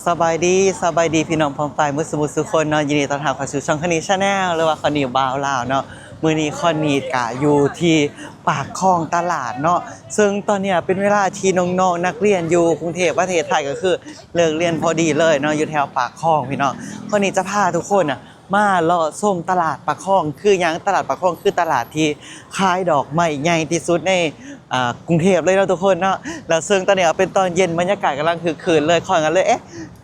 ສະບາຍດີ ສະບາຍດີພີ່ນ້ອງປ້ອງປາຍໝົດສູ່ໝູ່ສູ່ຄົນເນາະ, ຍິນດີຕ້ອນຮັບເຂົ້າສູ່ຊ່ອງຄອນນີ Channel ຫຼືວ່າຄອນນີບ່າວລາວເນາະ. ມື້ນີ້ຄອນນີກະຢູ່ທີ່ປາກຄອງຕະຫຼາດເນາະ, ເຊິ່ງຕອນນີ້ເປັນເວລາທີ່ນ້ອງໆນັກຮຽນຢູ່ກຸງເທບປະເທດໄທ ກໍຄືເລີກຮຽນພໍດີເລີຍເນາະ, ຢູ່ແຖວປາກຄອງພີ່ນ້ອງ. ຄອນນີຈະພາທຸກຄົນນະ ມາເລາະຊົມຕະຫຼາດປາກຄອງ. ຄືຫຍັງ? ຕະຫຼາດປາກຄອງຄືຕະຫຼາດທີ່ຂາຍດອກໄມ້ໃຫຍ່ທີ່ສຸດໃນ ອ່າ ກຸງເທບເລີຍເນາະທຸກຄົນເນາະ. ແລ້ວເຊິ່ງຕອນນີ້ເປັນຕອນເຢັນ ບັນຍາກາດກຳລັງຄຶກຄື້ນເລີຍ, ຂ້ອຍກໍເລີຍ ເອະ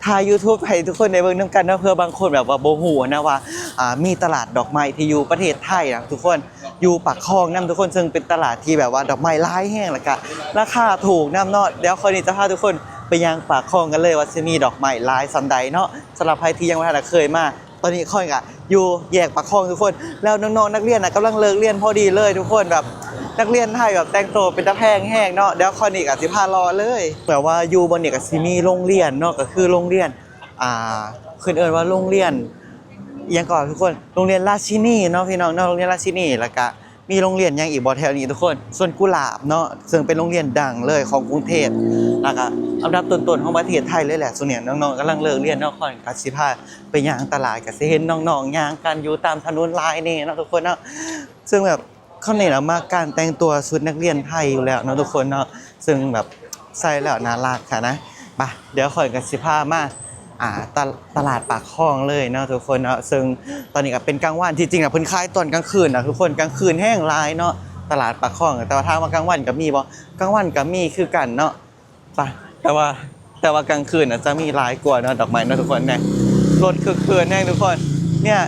ຖ່າຍ YouTube ໃຫ້ທຸກຄົນໄດ້ເບິ່ງນຳກັນເນາະ, ເພື່ອບາງຄົນແບບວ່າບໍ່ຮູ້ນະວ່າ ອ່າ ມີຕະຫຼາດດອກໄມ້ທີ່ຢູ່ປະເທດໄທນະທຸກຄົນ, ຢູ່ປາກຄອງນຳທຸກຄົນ, ເຊິ່ງເປັນຕະຫຼາດທີ່ແບບວ່າດອກໄມ້ຫຼາຍແຮງ ແລ້ວກະລາຄາຖືກນຳເນາະ. ດຽວຂ້ອຍນີ້ຈະພາທຸກຄົນໄປຍ່າງປາກຄອງກັນເລີຍ ວ່າຊິມີດອກໄມ້ຫຼາຍສ່ຳໃດເນາະ. ສຳລັບໃຜທີ່ຍັງບໍ່ທັນໄດ້ເຄີຍມາ ຕອນນີ້ຂ້ອຍກະຢູ່ແຍກປາກຄອງທຸກຄົນ, ແລ້ວນ້ອງໆນັກຮຽນນະກຳລັງເລີກຮຽນພໍດີເລີຍທຸກຄົນ. ແບບນັກຮຽນໄທແບບແຕ່ງໂຕເປັນຕາແພງແຮງເນາະ. ດຽວຂ້ອຍນີ້ກະຊິພາເລາະເລີຍ. ແບບວ່າຢູ່ບ່ອນນີ້ກະຊິມີໂຮງຮຽນເນາະ, ກໍຄືໂຮງຮຽນ ອ່າ ເພິ່ນເອີ້ນວ່າໂຮງຮຽນ ອີ່ຫຍັງກໍທຸກຄົນ, ໂຮງຮຽນລາຊິນີເນາະພີ່ນ້ອງເນາະ, ໂຮງຮຽນລາຊິນີ. ແລ້ວກະມີໂຮງຮຽນຫຍັງອີກບໍ່ແຖວນີ້ທຸກຄົນ? ສວນກຸຫຼາບເນາະ, ເຊິ່ງເປັນໂຮງຮຽນດັງເລີຍຂອງກຸງເທບ ແລ້ວກະອັນດັບຕົ້ນໆຂອງປະເທດໄທເລີຍແຫຼະ. ຊ່ວງນີ້ນ້ອງໆກຳລັງເລີກຮຽນເນາະ, ຂ້ອຍກະຊິພາໄປຍ່າງຕະຫຼາດ, ກະຊິເຫັນນ້ອງໆຍ່າງກັນຢູ່ຕາມຖະໜົນຫຼາຍແດ່ເນາະທຸກຄົນເນາະ. ເຊິ່ງແບບ ຄອນນີນະມັກການແຕ່ງຕົວຊຸດນັກຮຽນໄທຢູ່ແລ້ວເນາະທຸກຄົນເນາະ, ເຊິ່ງແບບໃສ່ແລ້ວໜ້າລັກຫັ້ນນະ. ມາ ດຽວຂ້ອຍກໍຊິພາມາ ອ່າ ຕະ ຕະຫຼາດປາກຄອງເລີຍເນາະທຸກຄົນເນາະ. ເຊິ່ງຕອນນີ້ກໍເປັນກາງວັນ, ທີ່ຈິງນະເພິ່ນຂາຍຕອນກາງຄືນນະທຸກຄົນ, ກາງຄືນແຮງຫຼາຍເນາະ ຕະຫຼາດປາກຄອງ. ແຕ່ວ່າຖາມວ່າກາງວັນກໍມີບໍ່? ກາງວັນກໍມີຄືກັນເນາະ. ປະ ແຕ່ວ່າ ແຕ່ວ່າກາງຄືນນະຈະມີຫຼາຍກວ່າເນາະ ດອກໄມ້ເນາະທຸກຄົນ. ແນ່ ລົດຄຶກຄື້ນແຮງທຸກຄົນ. ເນ່ຍ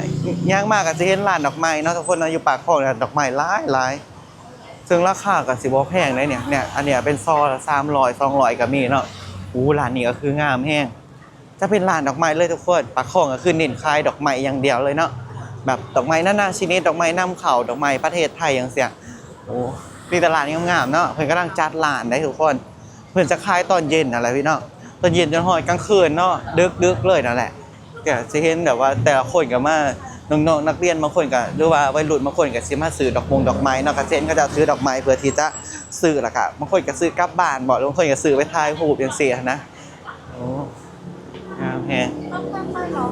ຍ່າງມາກໍຈະເຫັນຮ້ານດອກໄມ້ເນາະທຸກຄົນເນາະ, ຢູ່ປາກຄອງນີ້ດອກໄມ້ຫຼາຍໆ. ເຊິ່ງລາຄາກໍຊິບໍ່ແພງເດ້ເນ່ຍ. ເນ່ຍ ອັນເນີ້ຍເປັນຊໍລະສາມຮ້ອຍ ສອງຮ້ອຍກໍມີເນາະ. ໂອ້ ຮ້ານນີ້ກໍຄືງາມແຮງ. ຈະເປັນຮ້ານດອກໄມ້ເລີຍທຸກຄົນ. ປາກຄອງກໍຄືເນັ້ນຂາຍດອກໄມ້ຢ່າງດຽວເລີຍເນາະ, ແບບດອກໄມ້ນານາຊະນິດ, ດອກໄມ້ນຳເຂົ້າ, ດອກໄມ້ປະເທດໄທຈັ່ງຊີ້. ໂອ້ ມີແຕ່ຮ້ານງາມໆເນາະ. ເພິ່ນກຳລັງຈັດຮ້ານໄດ໋ທຸກຄົນ. ເພິ່ນຈະຂາຍຕອນເຢັນຫັ້ນແຫຼະພີ່ນ້ອງ, ຕອນເຢັນຈົນຮອດກາງຄືນເນາະ, ດຶກໆເລີຍນັ້ນແຫຼະ. ກະຊິເຫັນແບບວ່າແຕ່ລະຄົນກໍມາ, ນ້ອງໆນັກຮຽນບາງຄົນກໍ ຫຼືວ່າໄວລຸ້ນບາງຄົນກໍຊິມາຊື້ດອກມົງດອກໄມ້ເນາະ, ກະຊິເຫັນເຂົາເຈົ້າຖືດອກໄມ້ເພື່ອທີ່ຈະຊື້, ແລ້ວກະບາງຄົນກໍຊື້ກັບບ້ານບໍ ຫຼືບາງຄົນກໍຊື້ໄປຖ່າຍຮູບຈັ່ງຊີ້ຫັ້ນນະ. ໂອ້ ງາມແຮງ.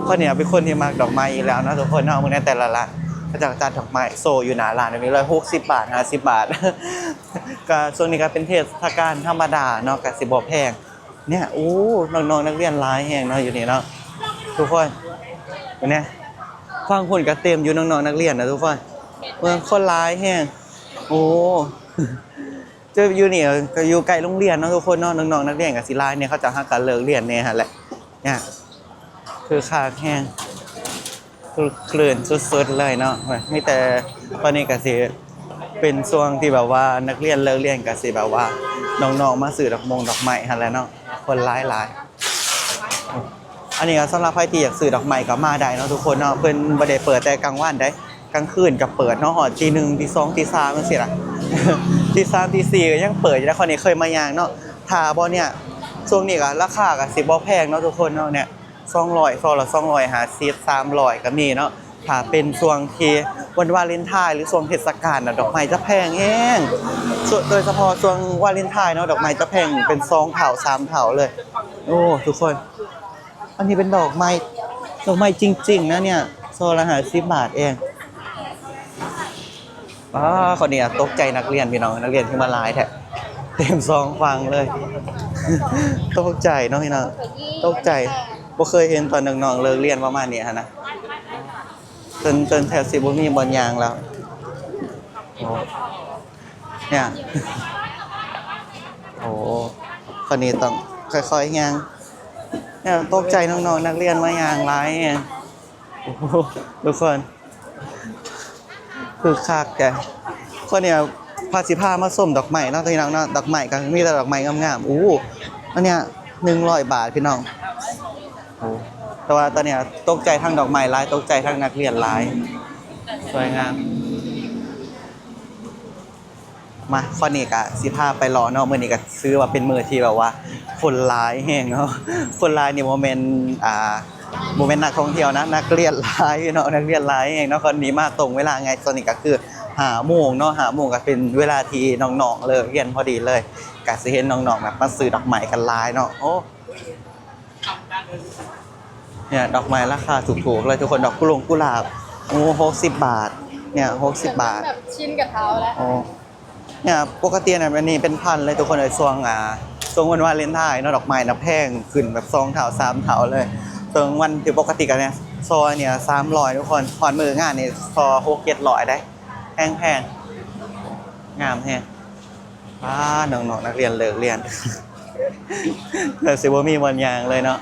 ຂ້ອຍນີ້ເປັນຄົນທີ່ມັກດອກໄມ້ຢູ່ແລ້ວເນາະທຸກຄົນເນາະ. ເບິ່ງໃນແຕ່ລະຮ້ານ ເຂົາເຈົ້າຈັດດອກໄມ້ໂຊຢູ່ໜ້າຮ້ານແບບນີ້ເລີຍ, ຫົກສິບບາດ ຫ້າສິບບາດ. ກະຊ່ວງນີ້ກະເປັນເທດສະການທຳມະດາເນາະ, ກະຊິບໍ່ແພງ. ເນ່ຍ ໂອ້ ນ້ອງໆນັກຮຽນຫຼາຍແຮງເນາະຢູ່ນີ້ເນາະທຸກຄົນ. ເບິ່ງແນ່ ຝັ່ງພຸ້ນກະເຕັມຢູ່ ນ້ອງໆນັກຮຽນນະທຸກຄົນ. ເບິ່ງຄົນຫຼາຍແຮງ. ໂອ້ ເຈົ້າ ຢູ່ນີ້ກໍຢູ່ໃກ້ໂຮງຮຽນເນາະທຸກຄົນເນາະ, ນ້ອງໆນັກຮຽນກໍຊິຫຼາຍແດ່, ເຂົາເຈົ້າຫາກໍເລີກຮຽນແດ່ຫັ້ນແຫຼະ. ເນ່ຍ ຄືຄັກແຮງ ຄຶກຄື້ນສຸດໆເລີຍເນາະ. ມີແຕ່ຕອນນີ້ກໍຊິເປັນຊ່ວງທີ່ແບບວ່ານັກຮຽນເລີກຮຽນ ກໍຊິແບບວ່ານ້ອງໆມາຊື້ດອກມົງດອກໄມ້ຫັ້ນແຫຼະເນາະ, ຄົນຫຼາຍໆ. ອັນນີ້ກໍສຳລັບໃຜທີ່ຢາກຊື້ດອກໄມ້ກໍມາໄດ້ເນາະທຸກຄົນເນາະ. ເພິ່ນບໍ່ໄດ້ເປີດແຕ່ກາງວັນໃດ໋, ກາງຄືນກໍເປີດເນາະ, ຮອດຕີໜຶ່ງ ຕີສອງ ຕີສາມຈັ່ງຊີ້ລະ, ຕີສາມ ຕີສີ່ກໍຍັງເປີດຢູ່ນະ. ຂ້ອຍນີ້ເຄີຍມາຍ່າງເນາະ. ຖ້າບໍ່ເນ່ຍ ຊ່ວງນີ້ກໍລາຄາກໍຊິບໍ່ແພງເນາະທຸກຄົນເນາະ. ເນ່ຍ ສອງຮ້ອຍ ຊໍລະສອງຮ້ອຍຫ້າສິບ ສາມຮ້ອຍກໍມີເນາະ. ຖ້າເປັນຊ່ວງທີ່ວັນວາເລນທາຍ ຫຼື ຊ່ວງເທດສະການນະ ດອກໄມ້ຈະແພງແຮງ, ໂດຍສະເພາະຊ່ວງວາເລນທາຍເນາະ, ດອກໄມ້ຈະແພງເປັນສອງເທົ່າ ສາມເທົ່າເລີຍ. ໂອ້ ທຸກຄົນ ອັນນີ້ເປັນດອກໄມ້ ດອກໄມ້ຈິງໆນະເນ່ຍ, ຊໍລະຫ້າສິບບາດເອງ. ອ້າ ຄົນນີ້ຕົກໃຈນັກຮຽນພີ່ນ້ອງ, ນັກຮຽນຄືມາຫຼາຍແທ້ ເຕັມສອງຝັ່ງເລີຍ. ຕົກໃຈເນາະພີ່ນ້ອງ, ຕົກໃຈ, ບໍ່ເຄີຍເຫັນຕອນນ້ອງໆເລີກຮຽນປະມານນີ້ຫັ້ນນະ. ຈົນ ຈົນແທບຊິບໍ່ມີບ່ອນຍ່າງແລ້ວ. ໂອ້ ເນ່ຍ ໂອ້ ຄົນນີ້ຕ້ອງຄ່ອຍໆຍ່າງ. ເນ່ຍ ຕົກໃຈນ້ອງໆນັກຮຽນມາຍ່າງຫຼາຍແຮງ. ໂອ້ໂຫ ທຸກຄົນ ຄຶກຄັກແທ້. ຄົນນີ້ພາ ຊິພາມາຊົມດອກໄມ້ເນາະ ພີ່ນ້ອງເນາະ, ດອກໄມ້ກໍມີແຕ່ດອກໄມ້ງາມໆ. ໂອ້ ອັນເນີ້ຍໜຶ່ງຮ້ອຍບາດ ພີ່ນ້ອງ. ໂອ້ ແຕ່ວ່າຕອນນີ້ຕົກໃຈທັງດອກໄມ້ຫຼາຍ, ຕົກໃຈທັງນັກຮຽນຫຼາຍ, ສວຍງາມ. ມາ ຄອນນີ້ກະຊິພາໄປເລາະເນາະ. ມື້ນີ້ກະຖືວ່າເປັນມື້ທີ່ແບບວ່າຄົນຫຼາຍແຮງເນາະ, ຄົນຫຼາຍນີ້ບໍ່ແມ່ນ ອ່າ ບໍ່ແມ່ນນັກທ່ອງທ່ຽວນະ, ນັກຮຽນຫຼາຍເນາະ, ນັກຮຽນຫຼາຍແຮງເນາະ. ຄອນນີ້ມາຕົງເວລາໄງ, ຕອນນີ້ກະຄືຫ້າໂມງເນາະ, ຫ້າໂມງກະເປັນເວລາທີ່ນ້ອງໆເລີກຮຽນພໍດີເລີຍ, ກະຊິເຫັນນ້ອງໆແບບມາຊື້ດອກໄມ້ກັນຫຼາຍເນາະ. ໂອ້ ເນຍ ດອກໄມ້ລາຄາຖືກໆເລີຍທຸກຄົນ ດອກກຸຫຼົງກຸຫຼາບ ໂອ້ ຫົກສິບບາດ ເນຍ ຫົກສິບບາດ ແບບຊິນກັບເທົາແລ້ວ ໂອ້ ເນຍ ປົກກະຕິນະ ອັນນີ້ເປັນພັນເລີຍທຸກຄົນເອີຍ ຊ່ວງ ອ່າ ຊ່ວງວັນວາເລນທາຍເນາະ ດອກໄມ້ນະແພງຂຶ້ນແບບສອງເທົ່າສາມເທົ່າເລີຍ ເຊິ່ງວັນທີ່ປົກກະຕິກະເນຍ ຊໍ່ເນຍ ສາມຮ້ອຍ ທຸກຄົນ ຮອດມື້ງານນີ້ ຊໍ່ ຫົກເຈັດຮ້ອຍ ໄດ໋ ແພງໆ ງາມແຮງ. ປ້າ ນ້ອງໆນັກຮຽນເລີກຮຽນ ແລ້ວຊິບໍ່ມີບ່ອນຍ່າງເລີຍເນາະ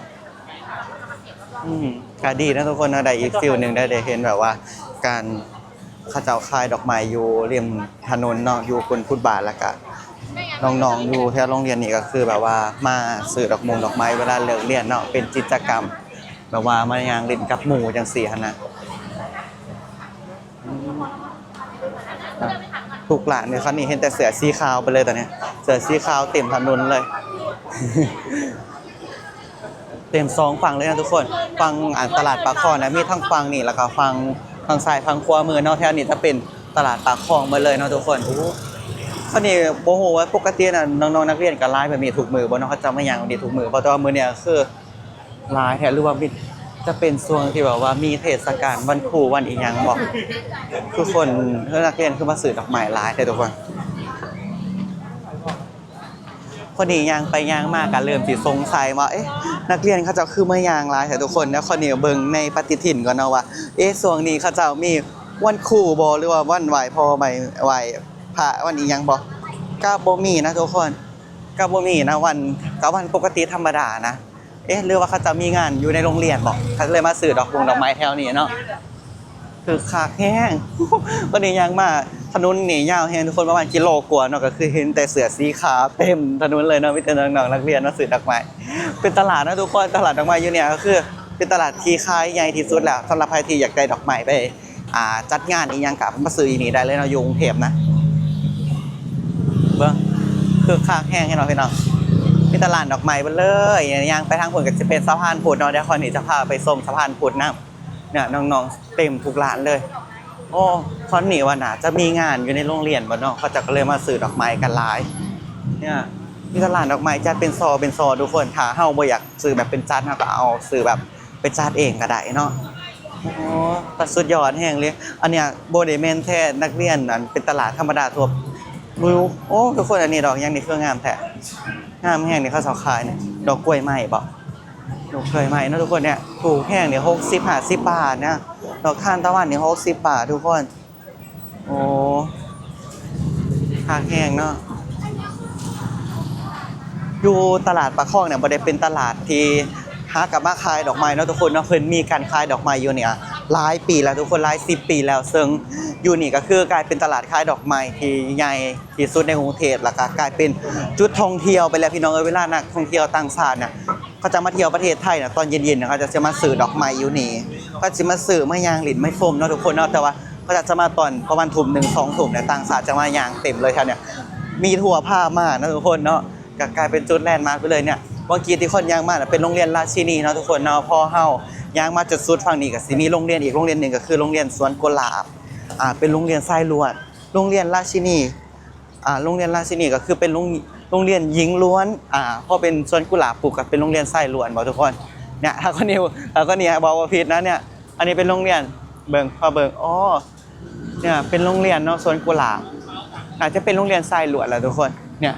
ອືມ ກະດີນະທຸກຄົນເນາະ ໄດ້ອີກຟີວໜຶ່ງ ໄດ້ ໄດ້ເຫັນແບບວ່າການ ເຂົາເຈົ້າຂາຍດອກໄມ້ຢູ່ລິມຖະໜົນເນາະ ຢູ່ບົນຟຸດບາດ ແລ້ວກະນ້ອງໆຢູ່ແຖວໂຮງຮຽນນີ້ ກະຄືແບບວ່າມາຊື້ດອກມົງດອກໄມ້ເວລາເລີກຮຽນເນາະ ເປັນກິດຈະກຳ ແບບວ່າມາຍ່າງຫຼິ້ນກັບໝູ່ຈັ່ງຊີ້ຫັ້ນນະ ທຸກຮ້ານເລີຍ ຄັນນີ້ເຫັນແຕ່ເສື້ອສີຂາວໄປເລີຍຕອນນີ້ ເສື້ອສີຂາວເຕັມຖະໜົນເລີຍ ເຕັມສອງຝັ່ງເລີຍນະທຸກຄົນ ຝັ່ງ ອັນ ຕະຫຼາດປາກຄອງນະ ມີທັງຝັ່ງນີ້ ແລ້ວກະຝັ່ງ ຝັ່ງຊ້າຍຝັ່ງຂວາມືເນາະ ແຖວນີ້ຈະເປັນຕະຫຼາດປາກຄອງໝົດເລີຍເນາະທຸກຄົນ. ໂອ້ ຄັນນີ້ບໍ່ຮູ້ວ່າປົກກະຕິນະ ນ້ອງໆນັກຮຽນກະຫຼາຍແບບນີ້ທຸກມື້ບໍ່ເນາະ ເຂົາເຈົ້າມາຍ່າງແບບນີ້ທຸກມື້ບໍ່ ແຕ່ວ່າມື້ນີ້ກະຄື ຫຼາຍແທ້ ຫຼືວ່າມີ ຈະເປັນຊ່ວງທີ່ແບບວ່າມີເທດສະການວັນຄູວັນອີ່ຫຍັງບໍ ຄືຄົນ ຄືນັກຮຽນຄືມາຊື້ດອກໄມ້ຫຼາຍແທ້ທຸກຄົນ. ພໍດີຍ່າງໄປຍ່າງມາກະເລີ່ມຊິສົງໄສວ່າ ເອະ ນັກຮຽນເຂົາເຈົ້າຄືມາຍ່າງຫຼາຍແທ້ທຸກຄົນ ແລ້ວຂ້ອຍນີ້ເບິ່ງໃນປະຕິທິນກ່ອນເນາະວ່າ ເອະ ຊ່ວງນີ້ເຂົາເຈົ້າມີວັນຄູບໍ ຫຼືວ່າວັນໄຫວ້ພໍ່ໄຫວ້ ໄຫວ້ພະ ວັນອີ່ຫຍັງບໍ ກະບໍ່ມີນະທຸກຄົນ ກະບໍ່ມີນະ ວັນ ກະວັນປົກກະຕິທຳມະດານະ. ເອະ ຫຼືວ່າເຂົາເຈົ້າມີງານຢູ່ໃນໂຮງຮຽນບໍ ເຂົາເລີຍມາຊື້ດອກມົງດອກໄມ້ແຖວນີ້ເນາະ ຄຶກຄັກແຮງ. ວັນນີ້ຍ່າງມາ ຖະໜົນນີ້ຍາວແຮງທຸກຄົນ ປະມານກິໂລກວ່າເນາະ ກະຄືເຫັນແຕ່ເສື້ອສີຂາວເຕັມຖະໜົນເລີຍເນາະ ມີແຕ່ນ້ອງໆນັກຮຽນມາຊື້ດອກໄມ້ ເປັນຕະຫຼາດເນາະທຸກຄົນ ຕະຫຼາດດອກໄມ້ຢູ່ນີ້ກະຄືເປັນຕະຫຼາດທີ່ຂາຍໃຫຍ່ທີ່ສຸດແລ້ວ ສຳລັບໃຜທີ່ຢາກໄດ້ດອກໄມ້ໄປ ອ່າ ຈັດງານອີ່ຫຍັງກະມາຊື້ຢູ່ນີ້ໄດ້ເລີຍເນາະ ຢູ່ກຸງເທບນະ ເບິ່ງ ຄຶກຄັກແຮງເນາະພີ່ນ້ອງ ມີແຕ່ຮ້ານດອກໄມ້ເບິດເລີຍ. ຍ່າງໄປທາງພຸ້ນກະຊິເປັນສະພານພຸດເນາະ ດຽວຂ້ອຍນີ້ຈະພາໄປຊົມສະພານພຸດນຳ ເນຍ ນ້ອງໆເຕັມທຸກຮ້ານເລີຍ. ໂອ້ ຕອນນີ້ວ່າໜ້າຈະມີງານຢູ່ໃນໂຮງຮຽນບໍເນາະ ເຂົາເຈົ້າກະເລີຍມາຊື້ດອກໄມ້ກັນຫຼາຍ ເນຍ ມີແຕ່ຮ້ານດອກໄມ້ຈັດເປັນຊໍ່ເປັນຊໍ່ທຸກຄົນ ຖ້າເຮົາບໍ່ຢາກຊື້ແບບເປັນຈັດ ເຮົາກະເອົາຊື້ແບບ ໄປຈັດເອງກະໄດ້ເນາະ. ໂອ້ ຕາສຸດຍອດແຮງເລີຍ ອັນເນີ້ຍບໍ່ໄດ້ແມ່ນແຄ່ນັກຮຽນ ອັນ ເປັນຕະຫຼາດທຳມະດາທົ່ວໄປ. ໂອ້ ທຸກຄົນ ອັນນີ້ດອກຫຍັງນີ້ຄືງາມແທ້ ງາມແຮງນີ້ ເຂົາເຈົ້າຂາຍນີ້ ດອກກ້ວຍໄມ້ບໍ ດອກກ້ວຍໄມ້ເນາະທຸກຄົນ ເນຍ ຖືກແຮງນີ້ ຫົກສິບ ຫ້າສິບບາດນະ ດອກທານຕະວັນນີ້ ຫົກສິບບາດທຸກຄົນ. ໂອ້ ຄັກແຮງເນາະ ຢູ່ຕະຫຼາດປາກຄອງເນຍ ບໍ່ໄດ້ເປັນຕະຫຼາດທີ່ຫາກັບມາຂາຍດອກໄມ້ເນາະທຸກຄົນເນາະ ເພິ່ນມີການຂາຍດອກໄມ້ຢູ່ເນຍຫຼາຍປີແລ້ວທຸກຄົນ ຫຼາຍສິບປີແລ້ວ ເຊິ່ງຢູ່ນີ້ກະຄືກາຍເປັນຕະຫຼາດຂາຍດອກໄມ້ທີ່ໃຫຍ່ທີ່ສຸດໃນກຸງເທບ ແລ້ວກະກາຍເປັນຈຸດທ່ອງທ່ຽວໄປແລ້ວພີ່ນ້ອງເອີຍ. ເວລານັກທ່ອງທ່ຽວຕ່າງຊາດເນຍ ເຂົາຈະມາທ່ຽວປະເທດໄທນະ ຕອນເຢັນໆນະ ເຂົາຈະ ຈະມາຊື້ດອກໄມ້ຢູ່ນີ້ ເຂົາຊິມາຊື້ມາຍ່າງຫຼິ້ນມາຊົມເນາະທຸກຄົນເນາະ. ແຕ່ວ່າເຂົາຈະ ຈະມາຕອນປະມານທຸ່ມໜຶ່ງ ສອງທຸ່ມເນຍ ຕ່າງຊາດຈະມາຍ່າງເຕັມເລີຍແຖວເນຍ ມີທົ່ວພາມາເນາະທຸກຄົນເນາະ ກະກາຍເປັນຈຸດແລນມາກໄປເລີຍເນຍ. ເມື່ອກີ້ທີ່ຄົນຍ່າງມານະ ເປັນໂຮງຮຽນລາຊິນີເນາະທຸກຄົນເນາະ ພໍເຮົາຍ່າງມາຈົນສຸດຝັ່ງນີ້ກະຊິມີໂຮງຮຽນອີກໂຮງຮຽນໜຶ່ງ ກະຄືໂຮງຮຽນສວນກຸຫຼາບ ອ່າ ເປັນໂຮງຮຽນຊາຍລ້ວນ ໂຮງຮຽນລາຊິນີ ອ່າ ໂຮງຮຽນລາຊິນີກະຄືເປັນໂຮງ ໂຮງຮຽນຍິງລ້ວນ ອ່າ ພໍເປັນສວນກຸຫຼາບປຸບກະເປັນໂຮງຮຽນຊາຍລ້ວນບໍທຸກຄົນ ເນຍ ຖ້າຄົນນີ້ ຖ້າຄົນນີ້ບອກວ່າຜິດນະເນຍ. ອັນນີ້ເປັນໂຮງຮຽນ ເບິ່ງ ພາເບິ່ງ ອໍ ເນຍ ເປັນໂຮງຮຽນເນາະ ສວນກຸຫຼາບ ອາດຈະເປັນໂຮງຮຽນຊາຍລ້ວນແຫຼະທຸກຄົນ ເນຍ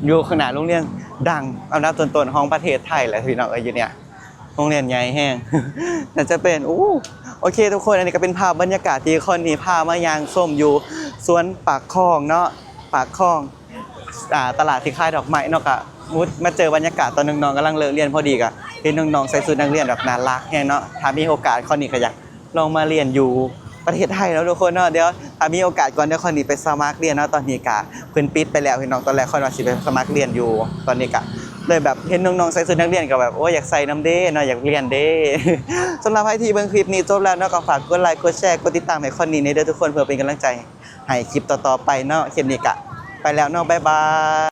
ຢູ່ຂ້າງໜ້າໂຮງຮຽນດັງອັນດັບຕົ້ນໆຂອງປະເທດໄທແຫຼະພີ່ນ້ອງເອີຍ ຢູ່ເນຍ ໂຮງຮຽນໃຫຍ່ແຮງ ໜ້າຈະເປັນ ໂອ້ ໂອເຄທຸກຄົນ ອັນນີ້ກະເປັນພາບບັນຍາກາດທີ່ຂ້ອຍນີ້ພາມາຍ່າງຊົມຢູ່ສວນປາກຄອງເນາະ ປາກຄອງ ອ່າ ຕະຫຼາດທີ່ຂາຍດອກໄມ້ເນາະ ກະ ມາເຈີບັນຍາກາດຕອນນ້ອງໆກຳລັງເລີກຮຽນພໍດີ ກະເຫັນນ້ອງໆໃສ່ຊຸດນັກຮຽນແບບໜ້າຮັກແຮງເນາະ. ຖ້າມີໂອກາດ ຂ້ອຍນີ້ກະຢາກລອງມາຮຽນຢູ່ປະເທດໄທເນາະທຸກຄົນເນາະ. ດຽວຖ້າມີໂອກາດກ່ອນ ດຽວຂ້ອຍນີ້ໄປສະໝັກຮຽນເນາະ. ຕອນນີ້ກະເພິ່ນປິດໄປແລ້ວພີ່ນ້ອງ ຕອນແລກຂ້ອຍວ່າຊິໄປສະໝັກຮຽນຢູ່ ຕອນນີ້ກະເລີຍແບບເຫັນນ້ອງໆໃສ່ຊຸດນັກຮຽນ ກະແບບ ໂອ້ຍ ຢາກໃສ່ນຳເດເນາະ ຢາກຮຽນເດ. ສຳລັບໃຜທີ່ເບິ່ງຄລິບນີ້ຈົບແລ້ວເນາະ ກະຝາກກົດໄລ ກົດແຊ ກົດຕິດຕາມໃຫ້ຂ້ອຍນີ້ແດ່ເດີທຸກຄົນ ເພື່ອເປັນກຳລັງໃຈໃຫ້ຄລິບຕໍ່ໆໄປເນາະ. ຄລິບນີ້ກະໄປແລ້ວເນາະ ບາຍບາຍ.